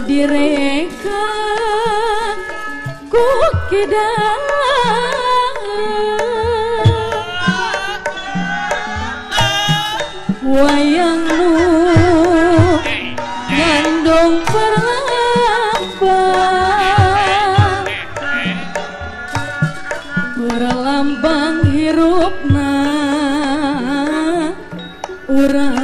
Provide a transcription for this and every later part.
Direka ku kidang wayang nu ngandung perlambang, perlambang hirupna urang.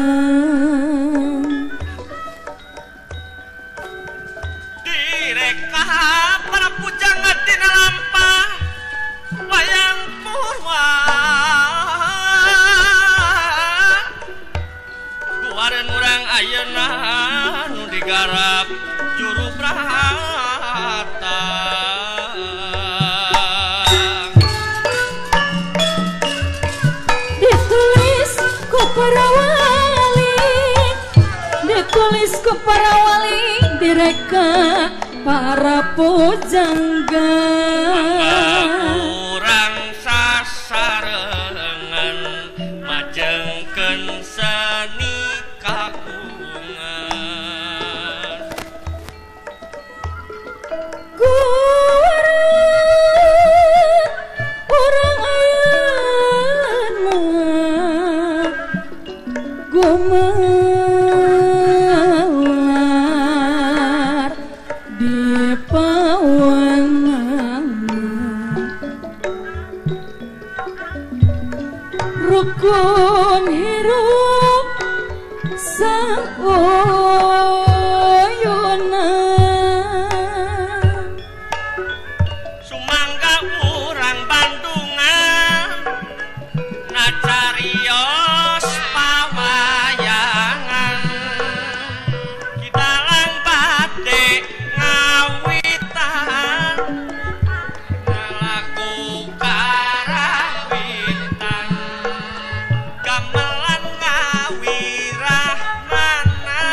Direka para pujangga tina lampah wayang purwa, guaren urang ayeuna nu digarap juru prahata. Ditulis ku para wali, ditulis ku para wali, direka para pujangga. Urang sasarengan majengkeun seni kagungan. Guaren urang ayeuna gumelar di pawangan, rukun hirup sauyunan. Sumangga urang Bandungan ngacarios pawayangan, kidalang bade ngawitan ngalaku karawitan, gamelan ngawirahmana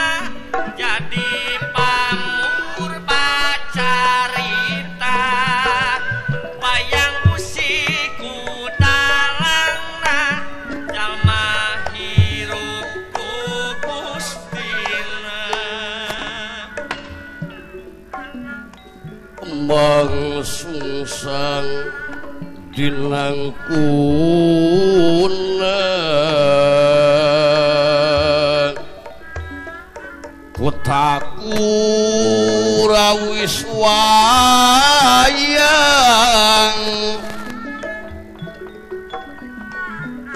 jadi pamur bacarita, wayang musik ku dalangna jalma hirup ku Gustina. Kembang sungsang dinangkuna kotaku rawis wayang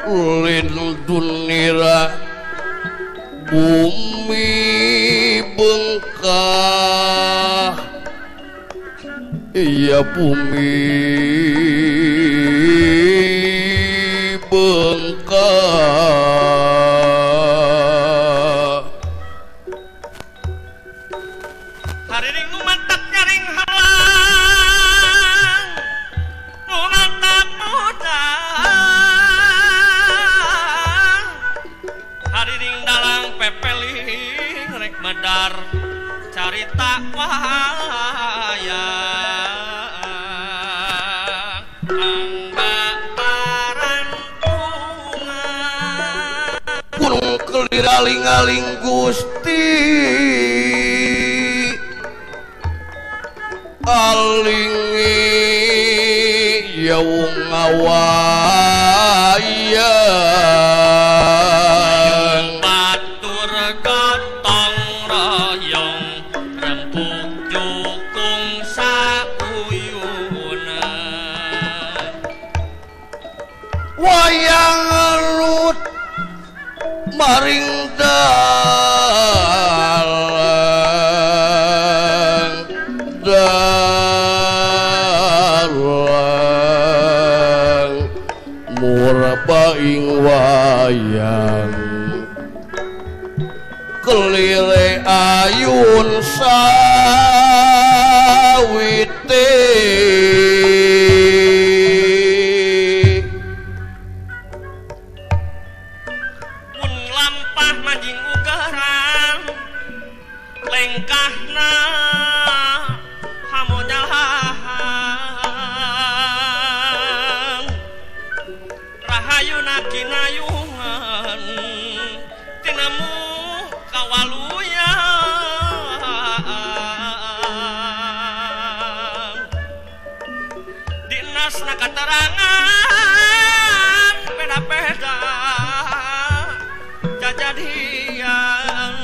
ulin dunira bumi bengkah, iya bumi bengkah. Hariring nu mantap nyaring halang nu mantap modal, hariring dalang pepeling rek medar carita wayang. Angga parantungan Gunung kelir aling-aling Gusti alingi ya wong ngawayang. Batur gotong royong rempuk jukung sauyunan, wayang ngelut maring dalang dalang murba ing wayang kelire ayun sawite. Mun lampah manjing ugaran lengkahna hamonyahan, rahayuna kinayungan tinemu kawaluyan. Katerangan beda-beda jajadian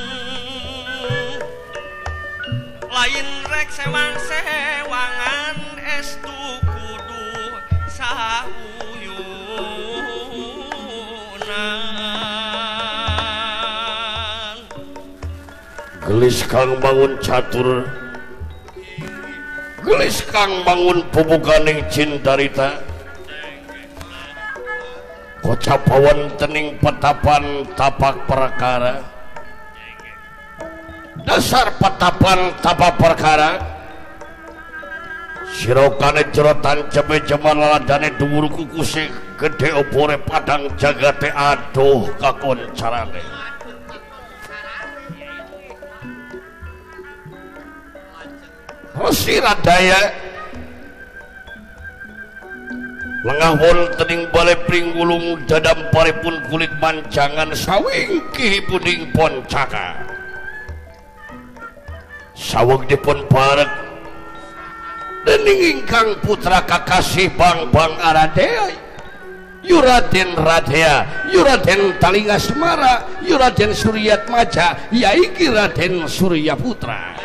lain rek sewang-sewangan estu kudu sauyunan. Gelis kang bangun catur, gelis kang bangun pubuganing cintarita, kocapawan tening petapan tapak perkara, dasar petapan tapak perkara, sirokane jerotan cebe-ceman laladane dhuwur kukuse gede obore padang jagate aduh kakoncarane. Resi Radaya lengah wonten ing bale pringgulung dadamparipun kulit mancangan sawingkih puning poncaka. Saweg dipun parek dening ingkang putra kakasih Bangbang Aradea, Yuraden Radea, Yuraden Talinga Semara, Yuraden Suryatmaja, yaiki Raden Surya Putra.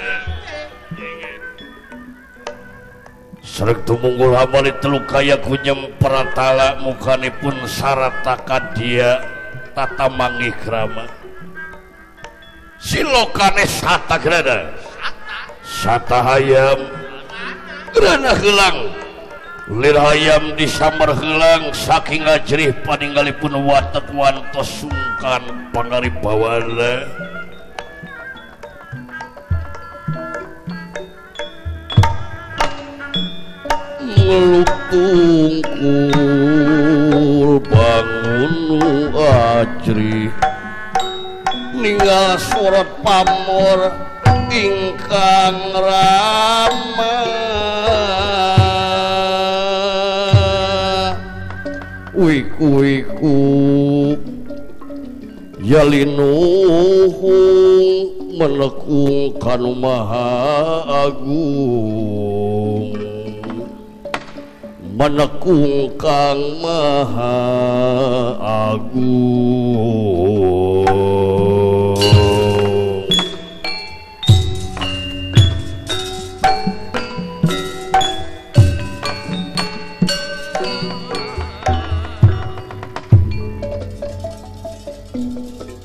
Sereg tumunggul hamali telu kaya kunyem pratala mukanipun sarata kadia tata mangih krama. Silokane sata grana, sata hayam grana heulang, lir hayam disambar heulang saking ajrih paninggalipun watek wantos sungkan pangaribawana. Ngeluk tungkul bangun ajrih ninggal sorot pamor ingkang rama. Wiku-wiku yalinuhung menekung kanu maha agung, menekung kang maha agung.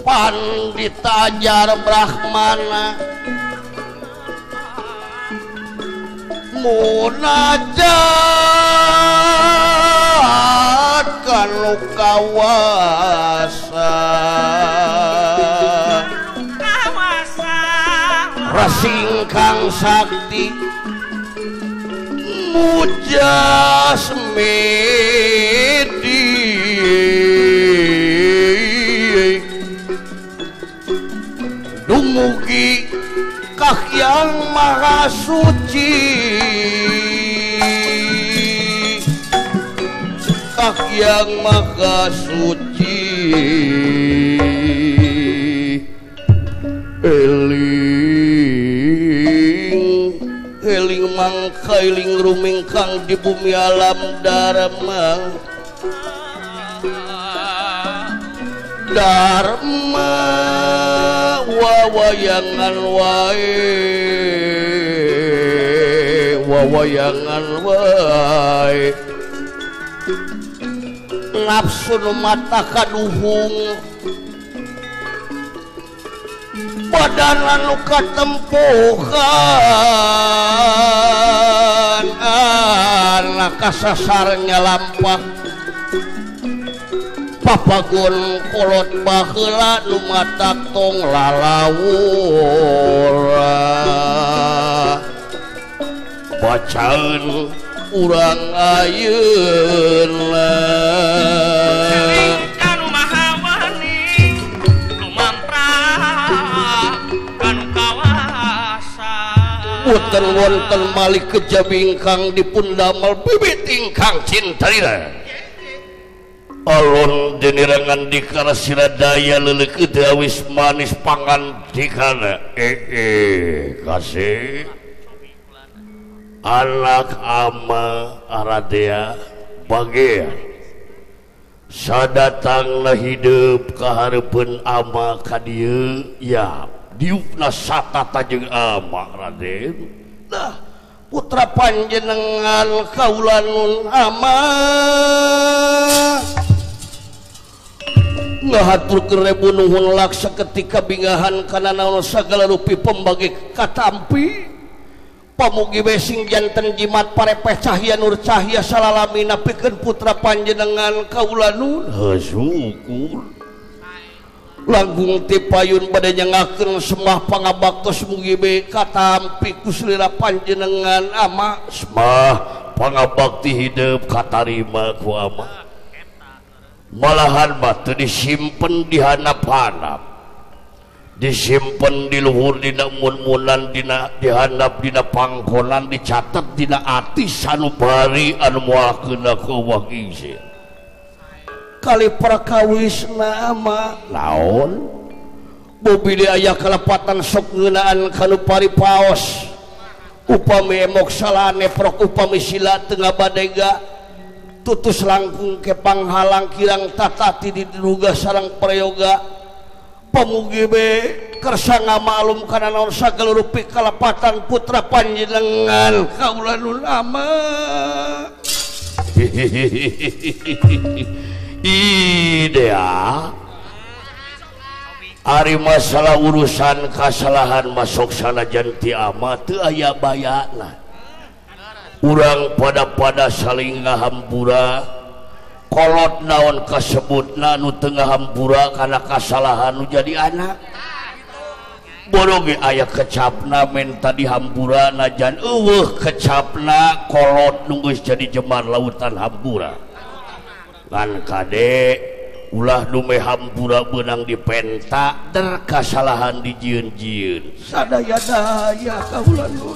Pandita ajar Brahmana munajat kanu kawasa, rasingkang sakti mujasmidi dumugi Kahyang Maha Suci, Kahyang Maha Suci. Eling eling mangkailing rumingkang di bumi alam dharma, dharma wawayangan wae, wawayangan wae. Nafsu nu mata kaduhung, badan anu katempuhan, anak kasasar nyalampah papagon kolot baheula nu matak tong lalawura. Bacaeun urang ayeuna kanu maha wani lumampra kanu kawasa. Boten wonten malih kejabi ingkang dipun damel bibit ingkang cintarira. Alun dinirangan di karasiradaya leleukeut awis manis pangandikana. Kasih anak ama Aradea Bagian sadatangna hidup ka hareupeun ama ka dieu ya diukna satata jeung ama Raden. Nah putra panjenengan kaula nun ama ngahaturkeun rebu nuhun laksa ketika bingahan kana naon sagala rupi pembagi katampi pamugi we sing janten jimat parepeh cahya nur cahya salalamina pikeun putra panjenengan kaula nun. Heuh syukur langkung ti payun bade nyengakeun semah pangabaktos mugi we katampi ku salira panjenengan ama. Semah pangabakti hidup katarima ku ama. Malahan mah teu disimpen di handap-handap, disimpen di luhur dina mun-munan dina dihandap dina pangkonan dicatet dina ati sanubari anu moal keuna ku Allah gingsir. Kali perkawisna ama naon bobili aya kalepatan sok ngeunaan kanu paripaos upami emok salane prok upami sila teu ngabadega tutus langkung ke panghalang kirang tatati diduga sarang prayoga pamugi be kersa ngamalum kana naon sagala rupi kalepatan putra panjenengan kaula nun ama. Idea ari masalah urusan kasalahan masuk sanajan ti ama teu aya bayana. Urang pada-pada saling ngahampura kolot naon kasebutna nu teu ngahampura kana kasalahan nu jadi anak bodoh ge aya kecapna menta dihampura najan eueuh kecapna kolot nu geus jadi jemar lautan hampura ngan kade ulah nu meh hampura beunang dipenta der kasalahan dijieun-jieun sadaya-daya kaula nu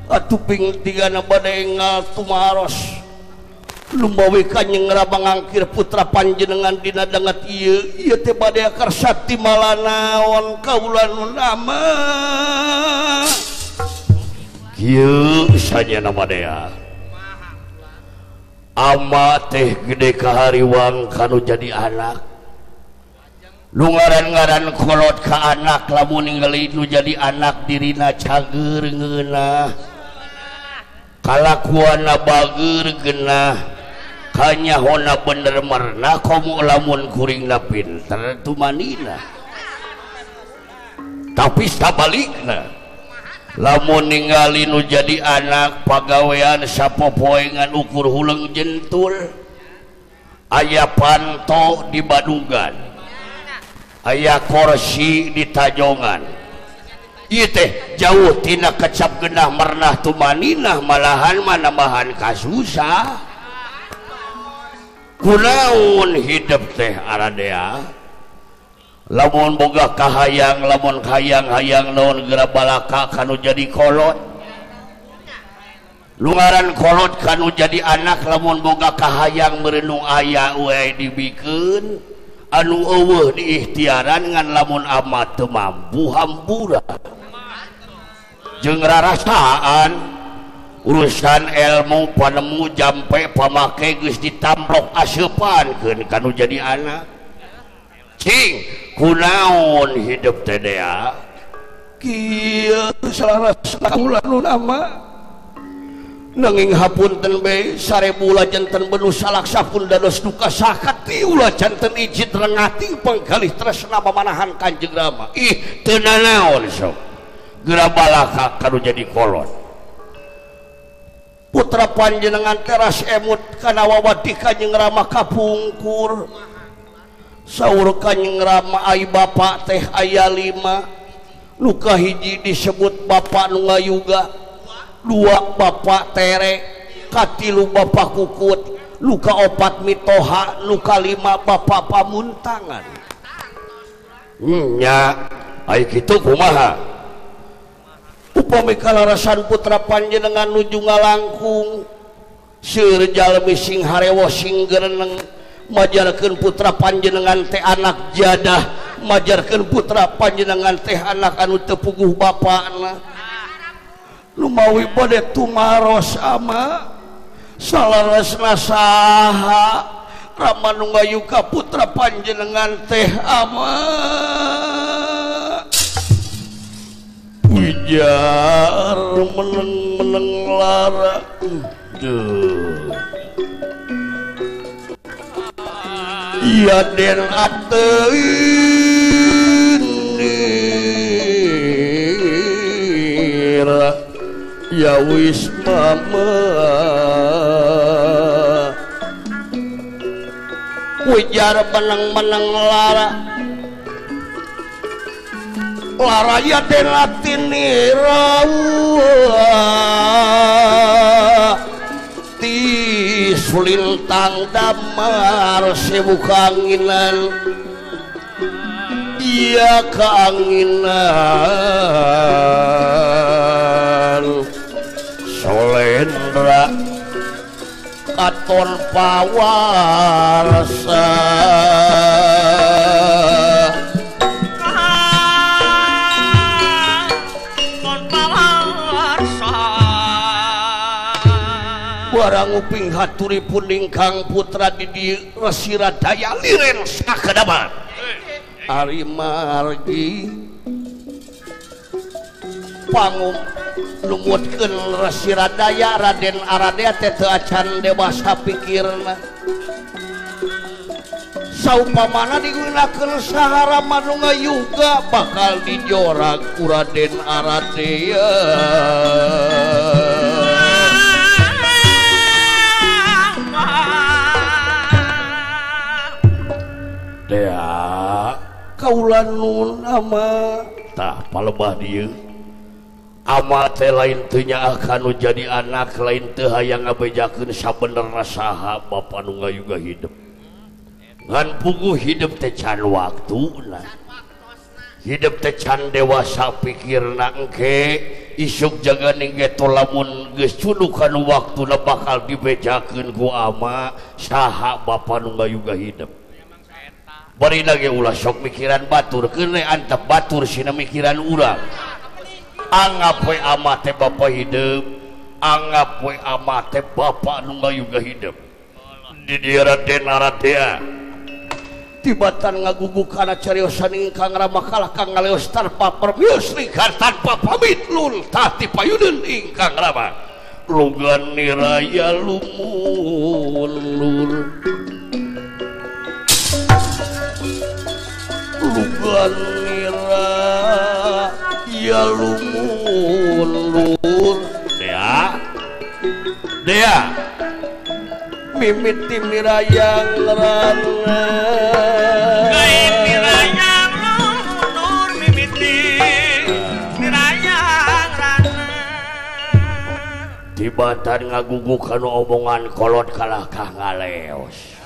atuh ping tigana bade engal tumaros lumawi kanjeng Rama ngangkir putra panjenengan dina dangat ieu ieu teh bade karsati malanaon kaula nun ama kieu sanyana badea ama teh gede kahariwang kanu jadi anak nu ngaran-ngaran kolot ka anak lamun ningali nu jadi anak dirina cager ngeunah kalakuana bager genah kanyahona bener marna komo lamun kuringna pinter tumanina tapi sabalikna lamun ningali nu jadi anak pagawean sapopoe ngan ukur huleng jentul aya panto di badugan aya kursi di tajongan ieu teh jauh tina kecap genah mernah tumaninah malahan manambahan kasusah kunaon hidup teh aradea lamun boga kahayang lamun hayang-hayang naon geura balaka kanu jadi kolot lungaran kolot kanu jadi anak lamun boga kahayang merenung aya we dibikeun anu eueuh diikhtiaran ngan lamun amat teu mampu hampura jeung rarasaan urusan ilmu panemu jampe pamake geus ditamplok aseupankeun kanu jadi anak cing kunaon hidup teh dea kieu salah kaula nun ama nanging hapunten be sarebu janten benu salaksa pun dados duka sakati ulah janten ijit rengati panggalih tresna mamanahan Kanjeng Rama ih teu nanaon sok geura balaka kanu jadi kolot putra panjenengan teras emut kana wawati Kanjeng Rama kapungkur saur Kanjeng Rama ai bapak teh aya 5 nu kahiji disebut bapak nu ngayuga 2 bapak tere katilu bapak kukut luka 4 mitoha luka 5 bapak pamuntangan nya ai kitu kumaha upami kalarasan putra panjenengan nuju ngalangkung seueur jalmi sing harewo sing gereneng majarkeun putra panjenengan teh anak jadah majarkeun putra panjenengan teh anak anu teu puguh bapana lumawi bade tumaros ama Saleresna saha Rama nu ngayuga putra panjenengan teh ama Wijar meneng-meneng lara duh iya den ateunir ya wis mama Wijar meneng-meneng lara lara ya den atinira ti sulintang damar sewu kanginan iya kanginan Solendra katon pawarsa katon pawarsa warang uping haturipun ingkang putra Didi Resi Radaya liren sakedaman ari margi pangum lumutkeun Resi Radaya Raden Aradea teh teu acan dewasa pikirna saupamana digunakeun saha Rama nu ngayuga bakal dijorag ku Raden Aradea. Dea kaula nun ama tah palebah dieu ama teh lain teu nyaah kanu jadi anak lain teu hayang ngabejakeun sabenerna saha bapa nu ngayuga hidup ngan puguh hidup teh can waktuna hidup teh can dewasa pikirna engke isuk jaga ning ge lamun geus cunuk kanu waktuna bakal dibejakeun ku ama saha bapa nu ngayuga hidup. Bari lagi ulah sok mikiran batur keun antep batur sina mikiran urang anggap we ama teh bapa hidup anggap we ama teh bapa nu ngayuga hidup di dieu Raden Aradea tibatan ngagugu kana cariosan ingkang Rama kalah kang ngaleos tanpa permios lingkar tanpa pamit lul tah tipayuneun ingkang Rama lugan niraya lumulur lugan nira ya lumulur dea dea mimiti mirayang rana mirayang lumulur mimiti mirayang rana tibatan ngagugu kanu omongan kolot kalah kah ngaleos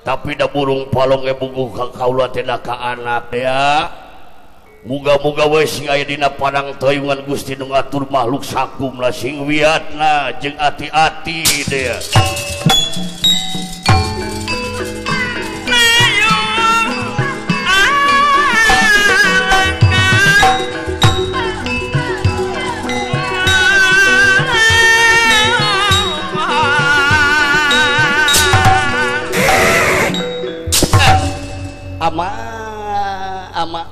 tapi da burung palong ge buguh ka kaula teh da ka anak ya muga-muga we sing aya dina padang tayungan Gusti nu ngatur makhluk sakumna sing wiatna jeung ati-ati dea. Ama ama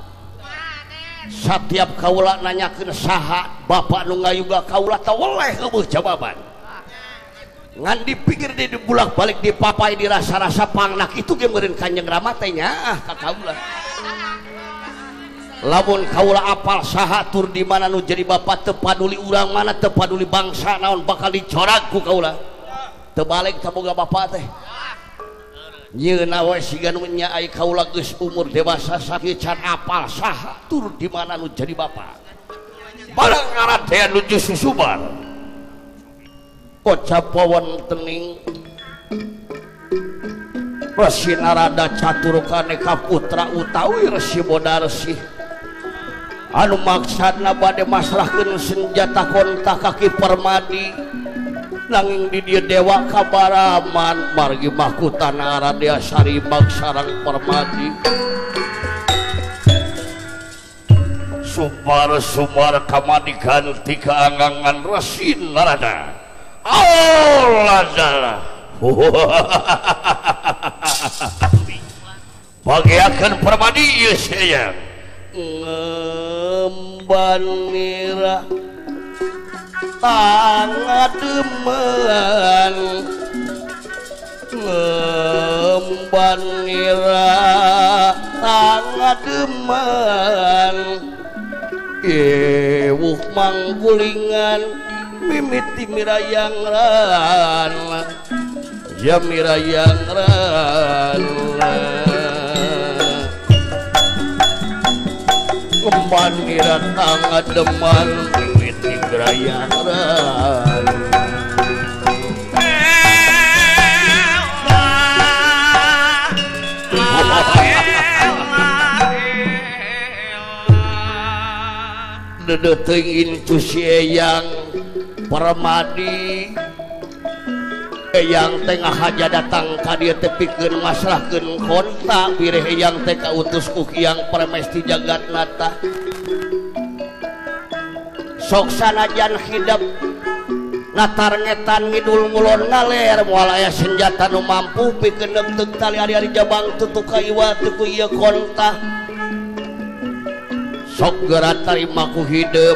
setiap kaula nanyakeun saha bapak nu ngayuga kaula taweleh eueuh jawaban ngan dipikir di bulak-balik dipapai dirasa-rasa pangnak itu ge meureun Kanjeng Rama teh nyaah ka kaula lamun kaula apal saha tur di mana nu jadi bapak teu paduli urang mana teu paduli bangsa naon bakal dicorak ku kaula teu balik ka boga bapak teh nyeuna we siga nu nya ai kaula geus umur dewasa sakieu can apal saha tur di mana nu jadi bapak barang ngaradea nuju susubar kocap wontening Resi Narada catur kaneka putra utawi Resi Bodarsih anu maksadna bade masrahkeun senjata kontak ka Ki Permadi nanging di dieu dewa kabaraman margi mahkota Naradea Saribag sareng Permadi sumar-sumar kamadikan ti kaangangan Resi Narada Allah salah. Bagiakan permadi ieu saya. Ngemban nira tangademen, ngemban nira tangademen, ewuh manggulingan mimiti mirayang ran, ya mirayang ran. Ngemban nira tangademen mimiti mirayang ran. Dedeting incu si Eyang Permadi, Eyang teh ngahaja datang ka dieu teh pikeun masrahkeun konta bireh Eyang teh kautus ku Hyang Pramesti Jagatnata. Sok sanajan hidep natar ngetan ngidul ngulon ngaler moal aya senjata nu mampu pikeun neuteup tali ari-ari jabang tutuka iwa teu ku ieu konta. Sok geura tarima ku hidup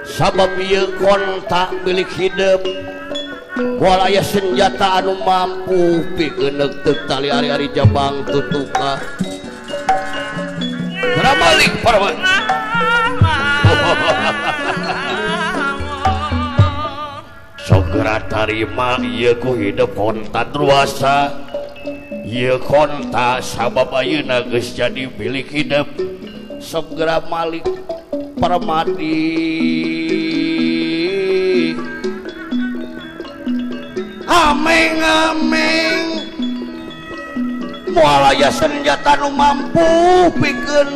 sabab ieu konta milik hidup moal aya senjata anu mampu pikeun neuteup tali ari-ari jabang tutuka. Geura balik parwan. Sok geura tarima ieu ku hidup konta druasa ieu konta sabab ayeuna geus jadi milik hidup. Sok geura malik Permadi. Ameng ameng moal aya senjata nu mampu pikeun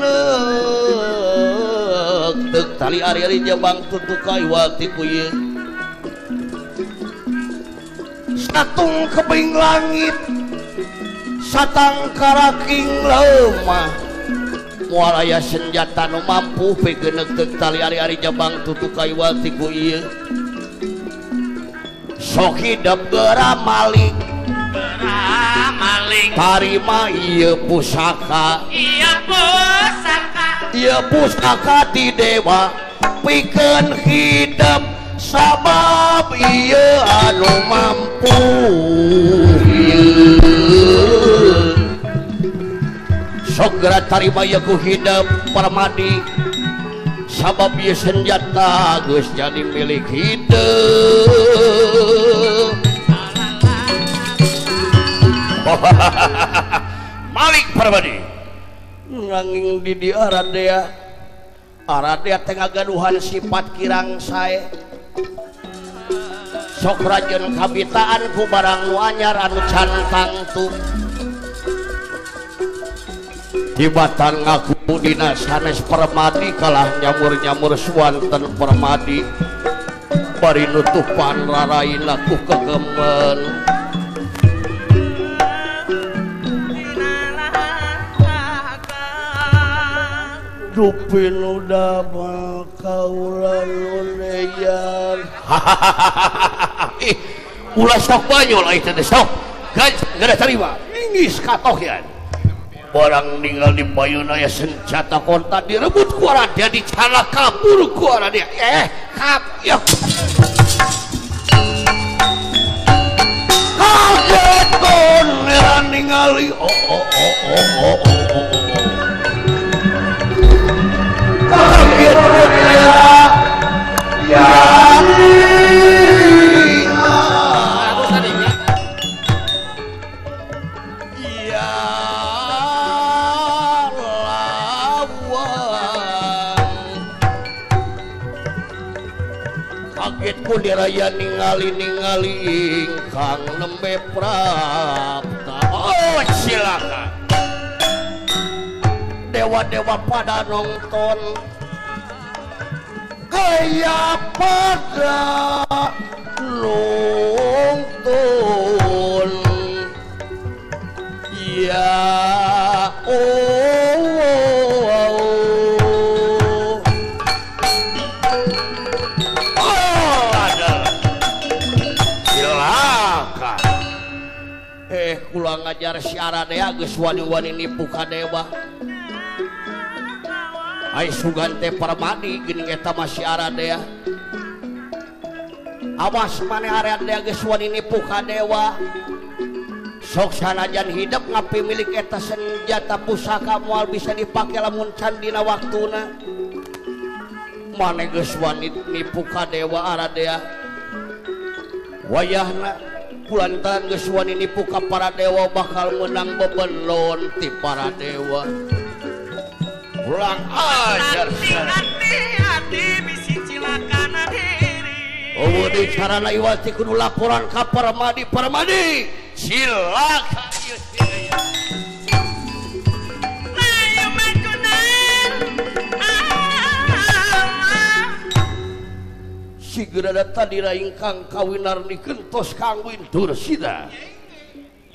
neuteup tali ari-ari jabang tutuka iwa ti ku ieu. Satung kebing langit satang karaking lemah moal aya senjata nu mampu pikeun neuteup tali ari-ari jabang tutuka iwa ti ku ieu. Sok hidep geura malik, geura malik, tarima ieu pusaka, ieu pusaka, ieu pusaka ti dewa pikeun hidep sabab ieu anu mampu ieu. Sok geura tarima ieu ku hidep Permadi sabab ieu senjata geus jadi milik hidup. Malik Permadi nanging di dieu Aradea, Aradea teh ngagaduhan sifat kirang sae. Sok rajeun kabitaan ku barang nu anyar anu can tangtu. Tibatan ngaku dina sanes Permadi kalah nyamur-nyamur suwanten Permadi bari nutupan raraina ku kegemen. Dupin udah kaula nuneyan. Ih, ulah sok banyol ai teh sok. Geus tarima. Inggis katohyan. Barang ninggal di bayuna ya senjata konta direbut ku Aradea dicalak kabur ku Aradea. Kap ya. Kaget kon ningali oh oh oh oh oh oh. Kaget kon ya. Ya. Kagetku diraya ningali-ningali ingkang nembe prapta. Oh silakan. Dewa-dewa pada nonton kaya pada nonton. Ya oh, oh, oh. ngajar si Aradea geus wani-wani nipu ka dewa. Ai sugan teh Permadi geuning eta mah si Aradea. Awas maneh Aradea geus wani nipu ka dewa. Sok sanajan hidup ngapi milik eta senjata pusaka moal bisa dipake lamun can dina waktuna. Maneh geus wani nipu ka dewa Aradea. Wayahna kulantaran geus wani nipu ka para dewa bakal meunang bebelon ti para dewa. Ulang ajar hati-hati bisi cilakana diri. Oh di carana iwati kudu laporan ka Permadi. Permadi cilaka ieu sia. Ayo majunan. Sigera tadi ingkang kawinarni gentos kang Windursida.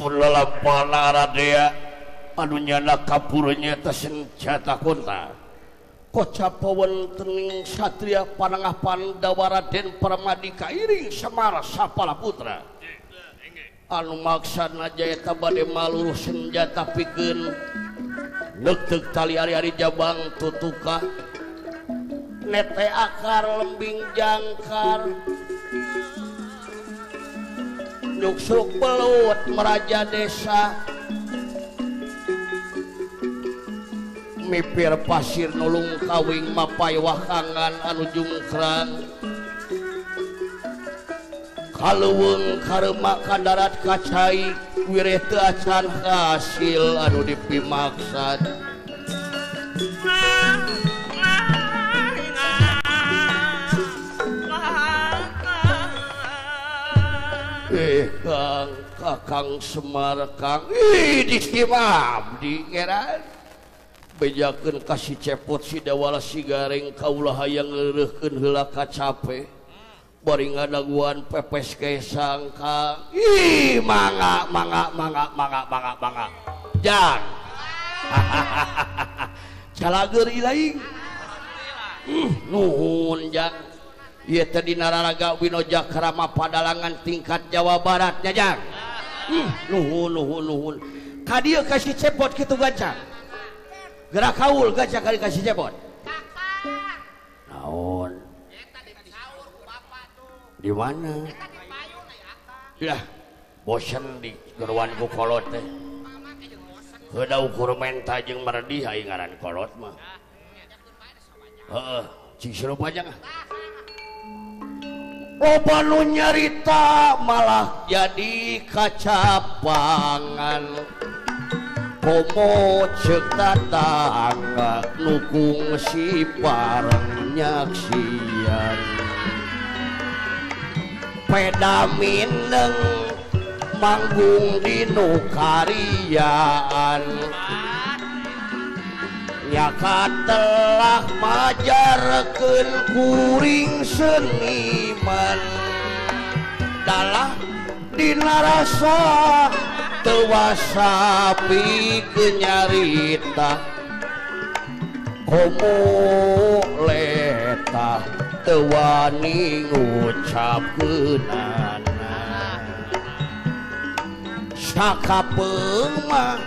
Pun lalampahna Aradea anu nyana kapurnya eta senjata kunta. Kocap wonten satria panengah Pandawa Raden Permadi kairing Semar Sapala Putra. Anu maksana eta bade maluruh senjata pikeun neuteup tali ari-ari jabang tutuka. Nete akar lembing jangkar nyuksruk belut meraja desa mipir pasir nulung kawing mapai wakangan anu jungkrang kaleuweung karemak kadarat kacai wireh teu acan hasil anu dipimaksad. Kang Kakang Semar Kang ih disimah abdi ngeran bejakeun ka si Cepot si Dawala si Gareng kaulah hayang ngeureuhkeun heula kacape bari ngadaguan pepes kesang Kang ih mangga mangga mangga mangga mangga mangga jang calager ilaing nuhun jang. Ieu teh dina raraga Winoja Krama Padalangan tingkat Jawa Barat nya jang. Nuhun nuhun nuhun. Ka dieu ka si Cepot kitu gancang. Gerak kaul gancang kali ka si Cepot. Naon? Eta di saur ku bapak tuh. Di mana? Eta di payun aya akang. Lah, bosen di geruan ku kolot teh. Heuda ukur menta jeung merdih ai ngaran kolot mah. Heeh, cing seru panjang ah. Loba nu nyarita malah jadi kacapangan komo ceuk tatangga nu kungsi pareng nyaksian peda mineng manggung di nu kariaan nyaka telah majarkeun kuring seniman dalah dina rasa teu wasa pikeun nyarita komo letah teu wani ngucapkeunana sakapeung mah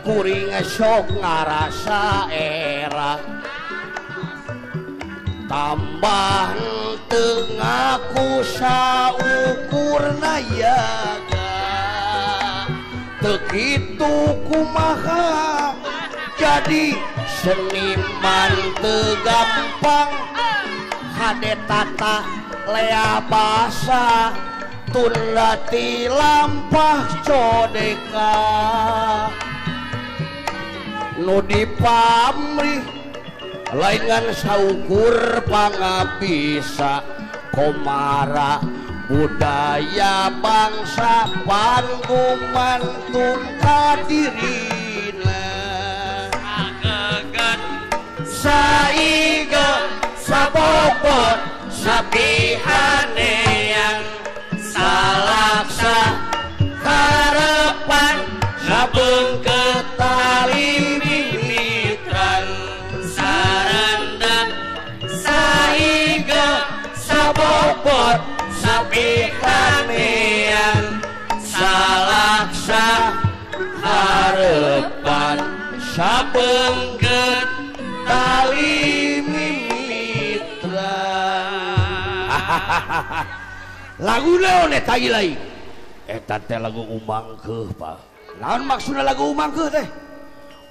kuring sok ngarasa era tambah teu ngaku saukurna yaga teu kitu kumaha jadi seniman teu gampang hade tata lea basa tunda ti lampah codeka nu dipamrih laingan saukur pangabisa komara budaya bangsa panggumantung kadirina sageget saige sabobot sapihanean salaksa karepan sabeungkeut tali mimitran sarendang saige sabobot sapihanean salaksa Sabengket tali mimitra. Lagu naon eta lain? Eta teh lagu umangkeuh, Pak. Naon maksudna lagu umangkeuh teh?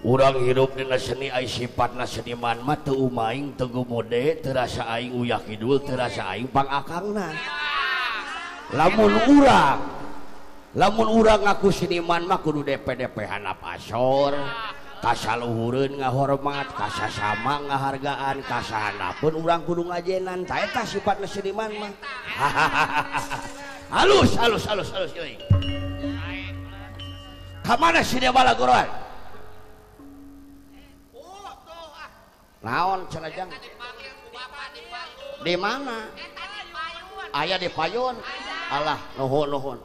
Urang hirup dina seni ai sifatna seniman mah teu umaing teu gumode, teu rasa aing uyah kidul, teu rasa aing pangakangna. Lamun urang ngaku seniman mah kudu DP-DP handap asor, kasaluhureun ngahormat, kasasama ngahargaan, kasahandapeun urang kudu ngajenan. Ta eta sifatna seniman mah. Halus halus halus halus euy. Ka mana si Dewala goroan? Naon cenah jang? Di mana? Aya di payun. Alah nuhun nuhun.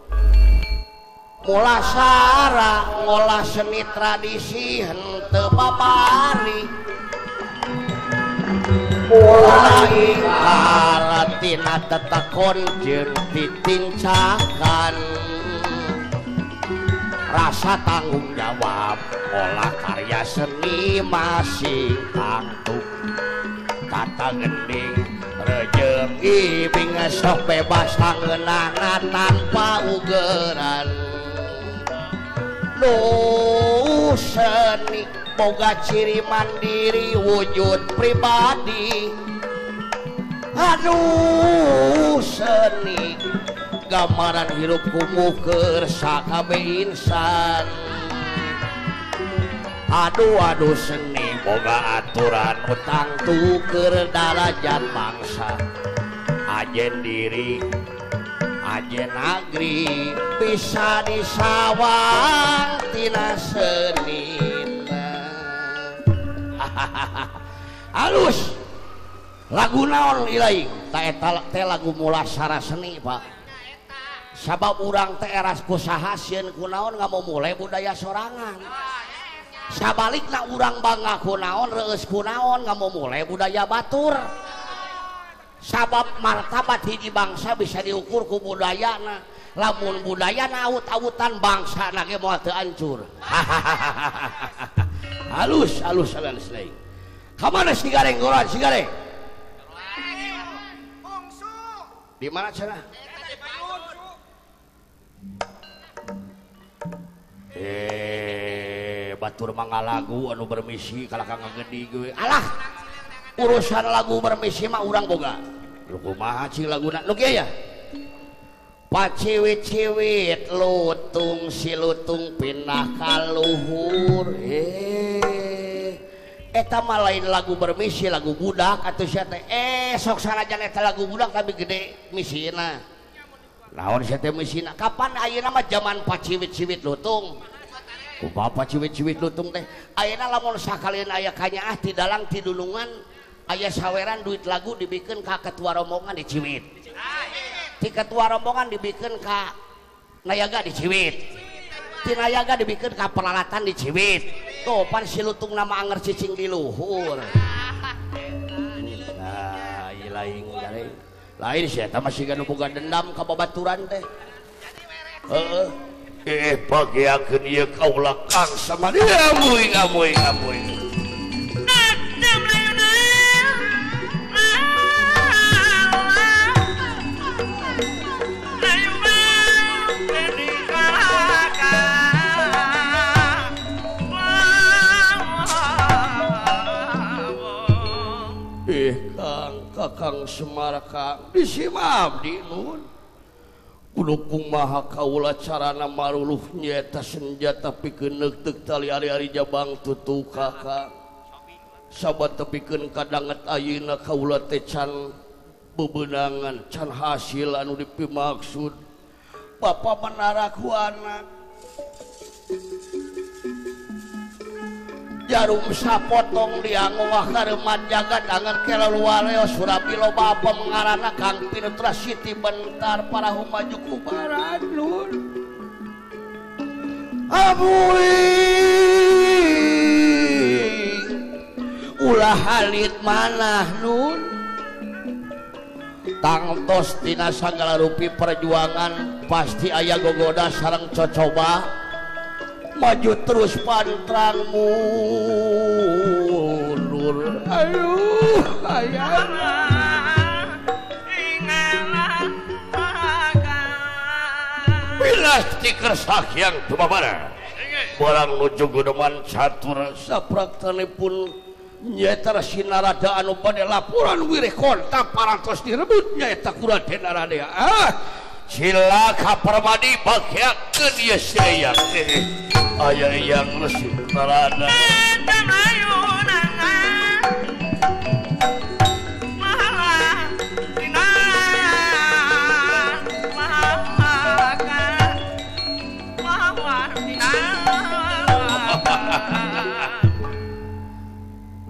Mulasara ngolah seni tradisi henteu babari. Mulai karatina tetekon jeung titincakan. Rasa tanggung jawab olah karya seni masing tangtu. Tata gending rejeng ibing sok bebas tangeunana tanpa ugeran. Nu seni boga ciri mandiri wujud pribadi. Aduh seni gambaran hirup kumuh keur sakabeh insan. Aduh aduh seni boga aturan utang tuker darajat bangsa. Ajen diri ajen agri bisa disawang tina senina. Halus lagu naon ilaing ta eta teh lagu mulasara seni, Pak. Sabab urang teh eras kusaha sieun kunaon ngamumule budaya sorangan. Sabalikna urang bangga kunaon reueus kunaon ngamumule budaya batur. Sabab martabat hiji bangsa bisa diukur ku budayana. Lamun budayana awut-awutan bangsa na ge moal teu hancur. Halus halus halus lain. Ka mana si Gareng goran si Gareng? Di mana cenah? Batur mangga lagu anu bermisi kalah ka ngagedi gue. Alah, urusan lagu bermisi mah urang boga. Lu kumaha cing laguna? Nu kieu ya? Paciwit-ciwit lutung si lutung pindah ka luhur. Eta mah lain lagu bermisi, lagu budak atuh sia teh. Sok sanajan eta lagu budak tapi gede misina. Naon sia teh misina? Kapan ayeuna mah zaman paciwit-ciwit lutung? Kumaha paciwit-ciwit lutung teh? Ayeuna lamun sakalian aya kanyaah ti dalang ti dunungan aya saweran duit lagu dibikeun ka ketua rombongan diciwit. Ti ketua rombongan dibikeun ka nayaga diciwit. Ti nayaga dibikeun ka peralatan diciwit. Tuh pan si lutung nama anger cicing di luhur. Nah, ieu lain gareng. Lain sih eta masih ganu boga dendam ka babaturan teh. Heeh. Pageakeun ieu kaula Kang sama dia amuy amuy amuy. Kang Kakang Semar Kang disima abdi nun. Kudu kumaha kaula carana maruluh nyaeta senjata pikeun neukteuh tali ari-ari jabang tutu kakang. Sabat tepikeun kadanget ayeuna kaula teh can bebenangan can hasil anu dipimaksud. Bapa menara ku anak jarum sapotong diango kareman jagat angan kelaluareo surabi loba apa mengarana Kang Pinutra Siti bentar parahu maju ku barat lur. Abuing ulah halit manah nun. Tangtos tina sagala rupi perjuangan pasti aya gogoda sareng cocoba. Maju terus pantrang mundur. Aduh, ayah. Bila stiker sakyang tumabara. Barang nuju guneman catur sapraktanipun nyaeta Sinarada anu bade laporan wireh konta parantos direbut nyaeta ku Raden Aradea. Ah, cilaka Permadi bagiakeun ieu si Eyang. Aya Eyang Resi Narada.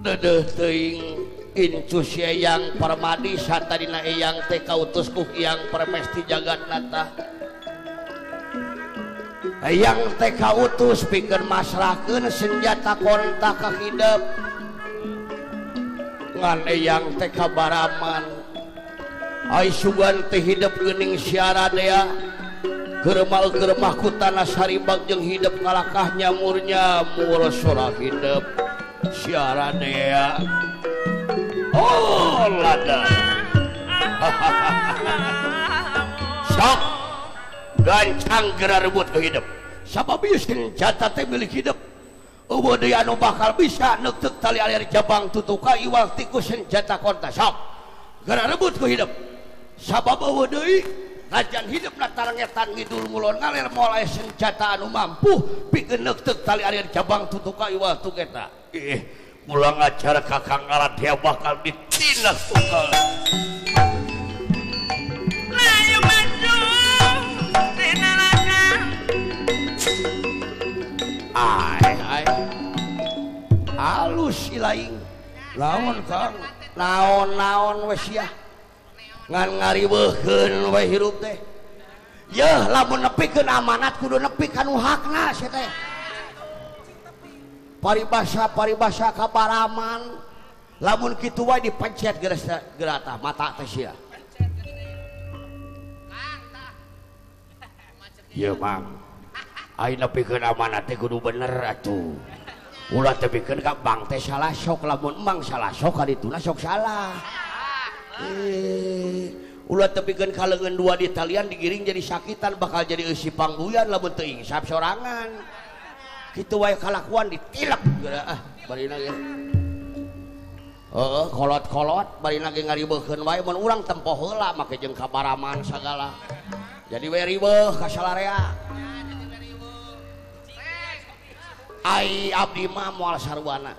Dedeh teuing incu si Eyang Permadi satadina Eyang teh kautus ku Hyang Permesti Jagatnata. Eyang teh kautus pikeun masrahkeun senjata konta ka hidep. Ngan Eyang teh kabaraman. Ai sugan teh hidep geuning siaradea. Keureumal-keuremah ku tanah saribag jeung hidep kalakah nyamur-nyamur sora hidep. Siaradea. Oh lada. Sok gancang geura rebut ke hidup. Sabab ieu senjata teh milik hidup. Eueuh deui anu bakal bisa neukeuk tali alir jabang tutuka iwal ti ku senjata konta. Sok geura rebut ke hidup. Sabab eueuh deui najan hidupna tarengetan ngidul ngulon ngalir moal aya senjata anu mampu pikeun neukeuk tali alir jabang tutuka iwal tu eta. Pulang ajar Kakang Aradea bakal ditindak tunggal. Ayo maju tinalaga. Ai ai. Halus ilaing. Laon Kang, naon-naon we sia. Ngan ngariweuhkeun we hirup teh. Yeuh lamun nepikeun amanat kudu nepi ka nu hakna sia teh. Paribasa-paribasa kabaraman lamun kitu wae dipencet gerata mata teh sia. Ieu Mang, ai nepikeun amanat teh kudu bener atuh. Ulah tepikeun ka bang teh salah sok lamun emang salah sok kadituna sok salah. Ulah tepikeun ka leungeun dua di talian digiring jadi sakitan bakal jadi eusi pangbuyan lamun teu insaf sorangan. Kitu wae kalakuan ditilep geura ah barina ge. Heeh, kolot-kolot barina ge ngariweuhkeun wae mun urang tempo heula make jeung kabaraman sagala. Jadi we riweuh ka salarea. Ai abdi mah moal sarwana.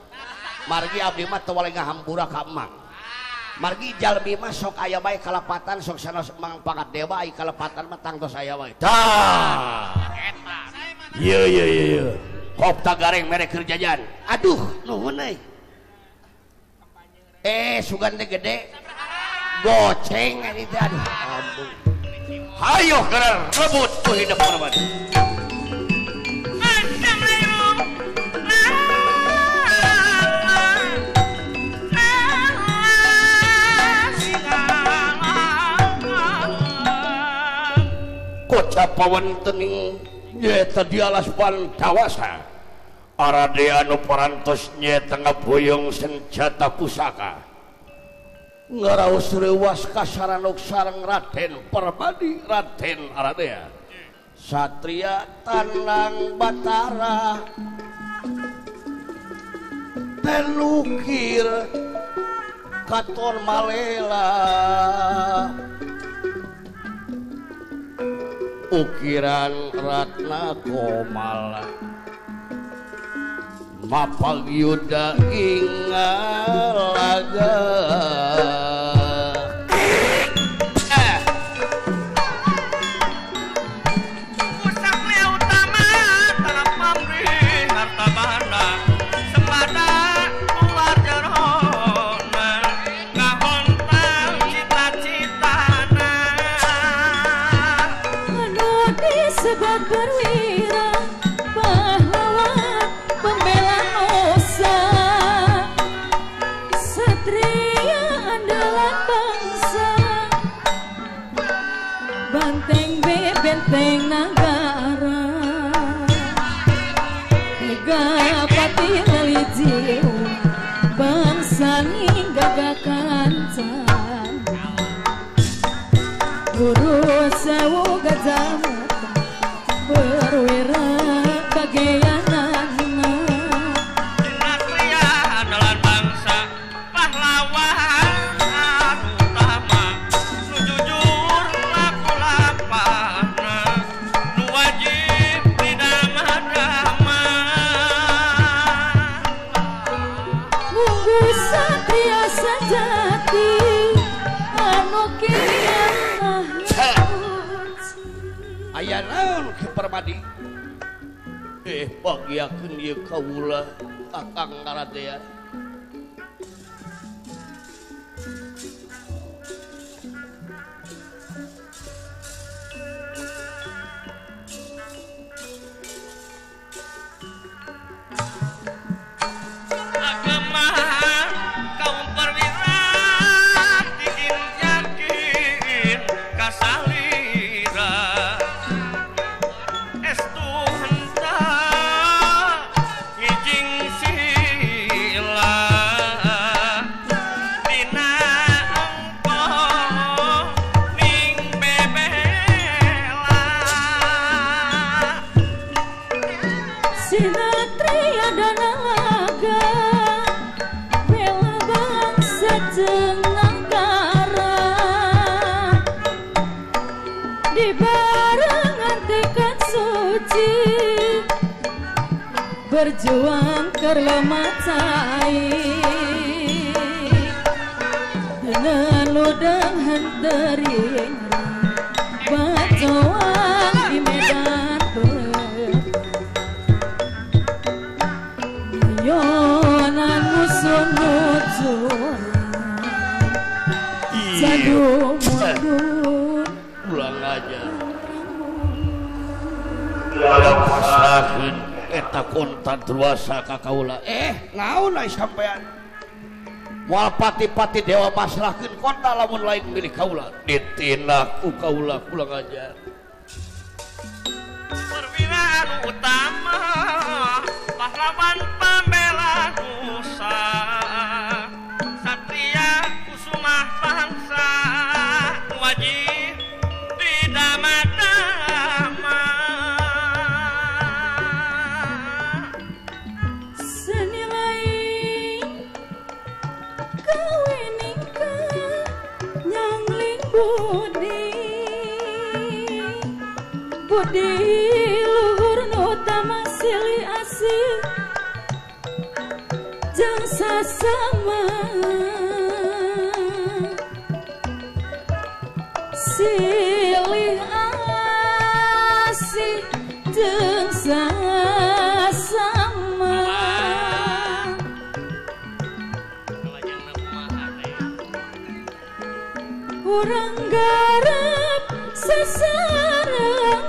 Margi abdi mah teu waleh ngahampura ka emang. Margi jalmi mah sok aya bae kalepatan sok sanos emang pangkat dewa ai kalepatan mah tangtos aya wae. Tah. Ieu ieu ieu. Kopta gareng mere keur jajan. Aduh, nuhun euy. Sugan teh gede. Goceng ini teh aduh. Ampun. Hayo keur rebut ku hidup Permadi. Kocap pawentening nyaeta di alas Pantawasa. Aradea anu parantos nyaeta ngaboyong senjata pusaka. Ngaraos reuwas kasaranok sareng Raden Permadi Raden Aradea. Satria Tanang Batara telukir katon malela. Ukiran Ratna Komala mapag yuda ingalaga. Pusatnya utama tanah pamrih harta banda sembada luar jerona ngahontang cita-citana anu disebut perwira pahlawan pembela nusa satria. jiwa bangsa gagah kancan guru sewu gajah mata perwira bagianana Satria andalan bangsa pahlawan utama nu jujur laku lapana nu wajib didama-dama munggu satria sejati anu kian aya naon Ki Permadi bagiakeun ieu kaula Kakang Naradea agama kaum perwira bikin yakin kasalira estu henteu ngijing sila dina engko ning bebela Sinatria danalaga bela bangsa jeung nagara dibarengan tekad suci berjuang keur lemah cai dengan ludeng henteu bacoang di medan perang yonan musuh nucur jadu mundur ulang aja pasrahkeun eta kontan druasa ka kaula naon ai sampean moal pati-pati dewa pasrahkeun konta lamun lain milik kaula ditindak ku kaula ulang aja perwira anu utama pahlawan pembela nusa satria kusumah bangsa wajib didama-dama seni lain kawinika nyangling budi budi luhur nu utama silih asih jang sasama silih asih jeung sasama urang garap sasarengan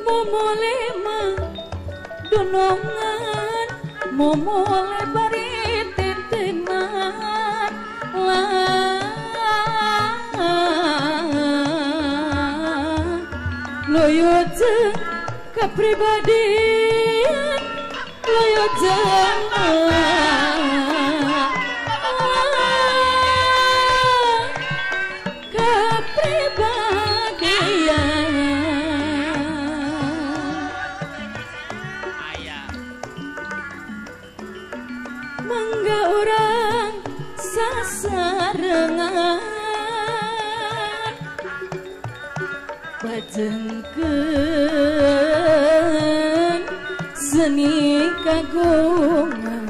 momole mah dunungan momole bari titenan lah loyo jeung kapribadian loyo jeung kapribadian mangga urang sasarengan bajengkeun seni kagungan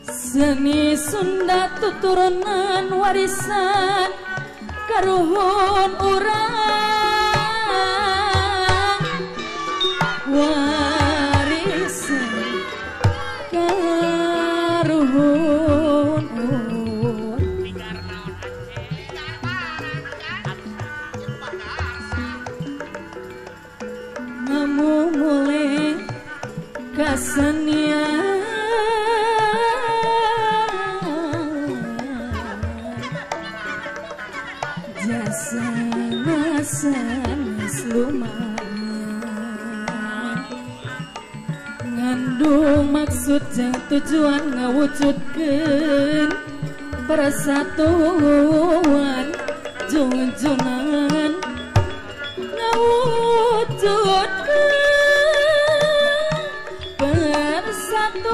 seni Sunda tuturunan warisan karuhun urang warisan karuhun urang ngamumule kasenian jasa sanes lumayan. Ngandung maksud jeung tujuan ngawujudkeun persatuan junjunan ngawujudkeun persatuan.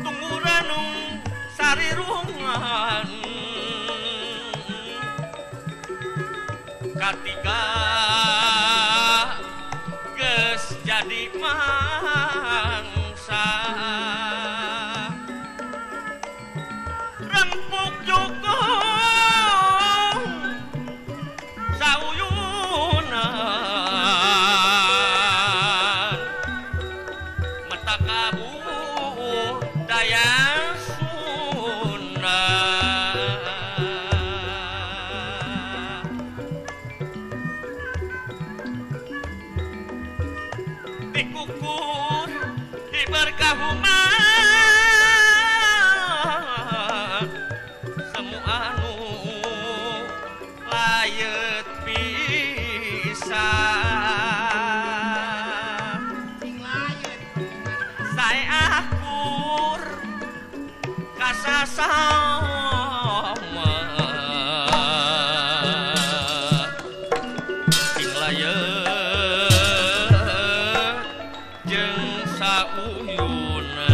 Tungguranung sarirungan katiga geus jadi mangsa rempuk jukung sauyunan mata kabudaya Sunda dikukur diberkahuman semua anu layet pisan saya akur kasasama sing layet jeung sauyuna.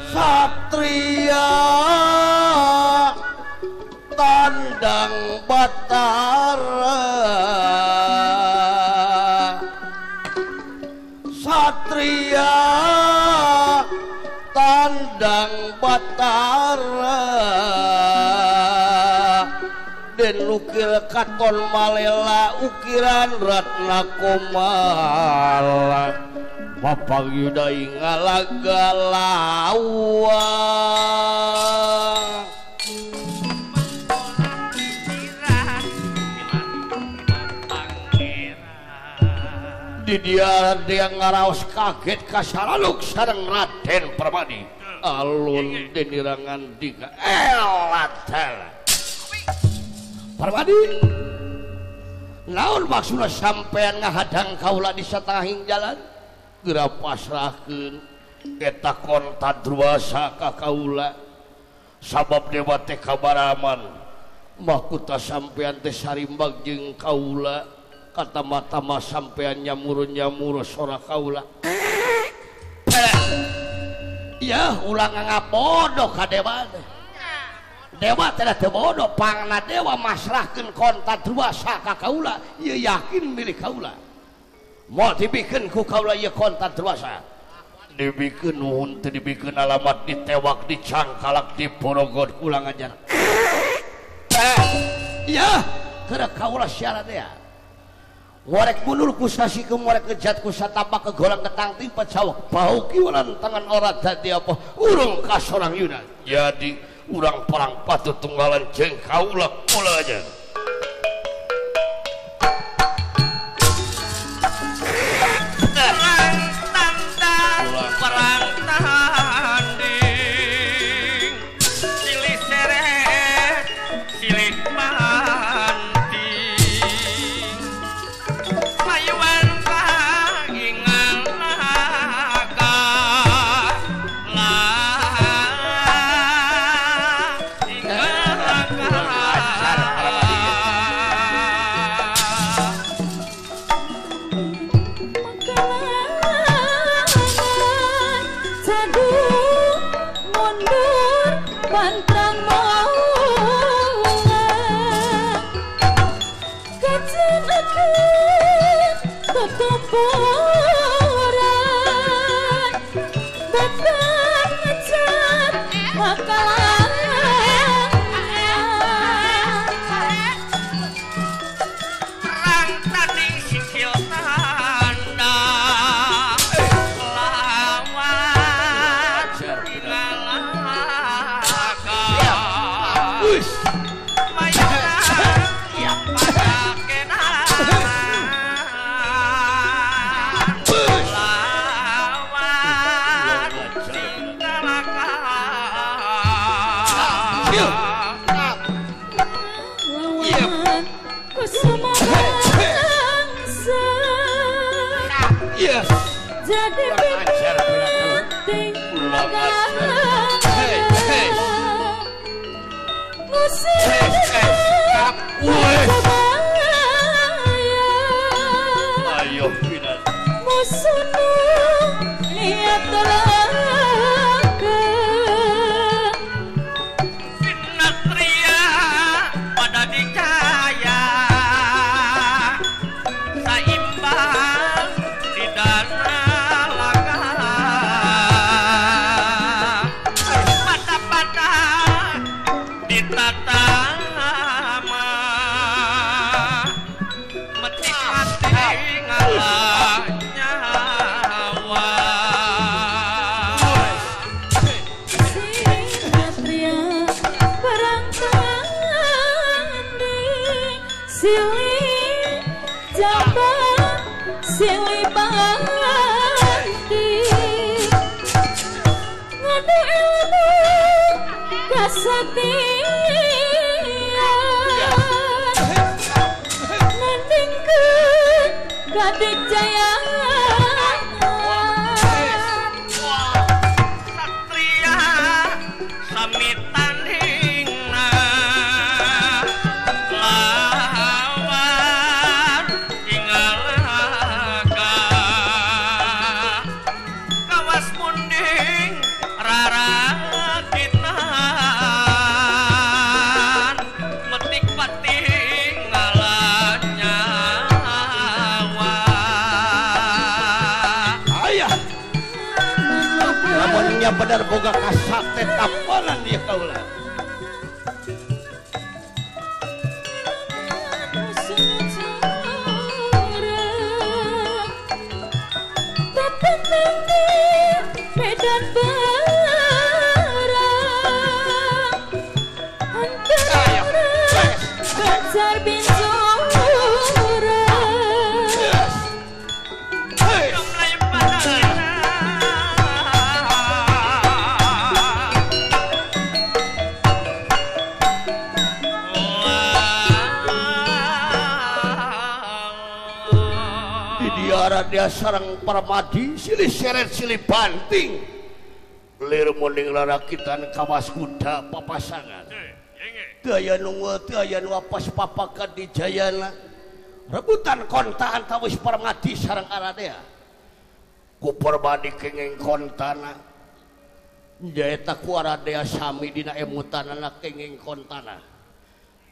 Satria tandang Batara, Satria tandang Batara, den ukir katon malela ukiran Ratna Komala Bapak Yuda ngalaga lawang. Di dia dia ngaraos kaget kasalaluk sareng Raden Permadi alun dinirangan dika elatel Permadi naon maksudna sampean ngahadang kaula di satengahing jalan geura pasrahkeun eta konta druasa ka kaula sabab dewa teh kabaraman mahkuta sampean teh sarimbag jeung kaula kata mata-mata sampean nyamuru-nyamuru sora kaula. Ya ulang ngabodoh ka dewa. Dewa teh teu bodoh pangna dewa masrahkeun konta druasa ka kaula, ieu yakin milik kaula. Moal dibikeun ku kaula ieu konta druasa. Dibikeun nuhun teu dibikeun alamat ditewak dicangkalak diporogot ulang ajar. Ya keur kaula syarat ya. Ngorek mundur ku sasiku ngorek ngejat ku satapak ke gorang ketang timpa cawak bau kiwalan tangan ora dadi apa urung kasorang yuna jadi urang perang patut tunggalan jeng kaula kula aja. Perang tandang perang tanding silih seret silih panting mayuan pangingan laka lah ingal laka. Makalangan jagung mundur pantrang maungan kacenakeun tetempuran batang ngecat makalangan. Perang tanding sikil tanda lawan ngalaka Wis mayuan padakenan lawan sing talaka. Jadi penting Benar boga kasate tapanan dia kaula. Dia sarang Permadi silih seret silih banting lir munding larakitan kawas kuda papasangan teu aya nu teu aya nu apas papakan di jayana rebutan konta antawis Permadi sarang Aradea ku Permadi kenging kontana nyaeta ku Aradea sami dina emutanana kenging kontana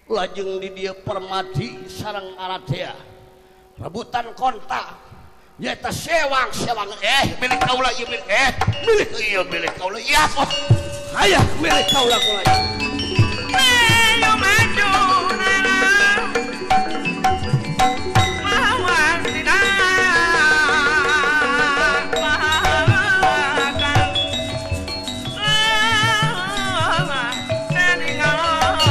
lajeng di dieu Permadi sarang Aradea rebutan konta nyata sewang-sewang milik kaula ieu milik milik ieu milik kaula ieu apa hayah milik kaula kula ayo maju nana lawan tidak bahkan lawan meninggalkan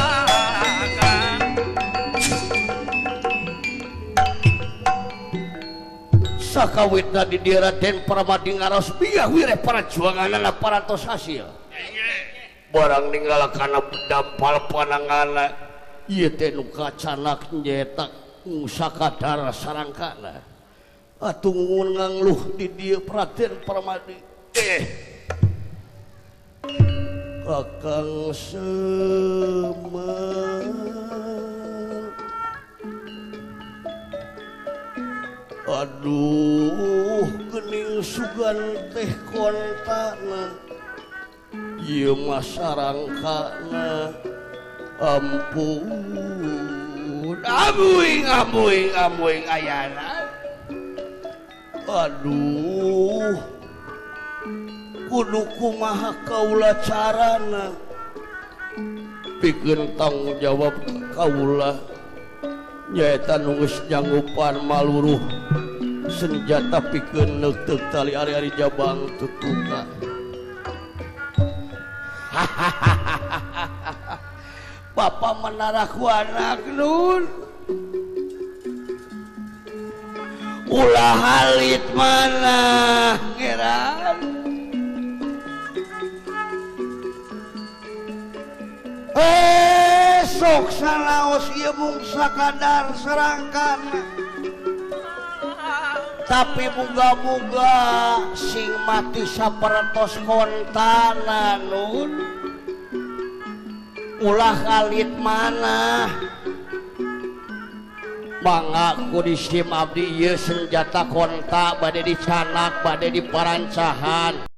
sakawitna di dieu Raden Permadi ngaros biah wireh perjuanganna parantos hasil barang ninggal kana dampal panangana ieu teh nu kacanak nyetak sakadar sarangkana atuh ngangluh di dieu Raden Permadi Kakang Semar aduh gening sugan teh kontana ieu mah sarangkana ampun amuing amuing amuing ayana aduh kudu kumaha kaula carana pikeun tanggung jawab kaula nyaeta nu geus nyanggupan maluruh senjata pikeun neuteuk tali ari-ari jabang tutuka. Bapak menaraku anak nun ulah halit mana ngeran sok sanaos ieu mung sakadar serangkana. Tapi muga-muga sing mati sapertos kontana nun. Ulah alit mana. Mangga ku disim abdi ieu senjata konta bade dicanak bade diparancahan.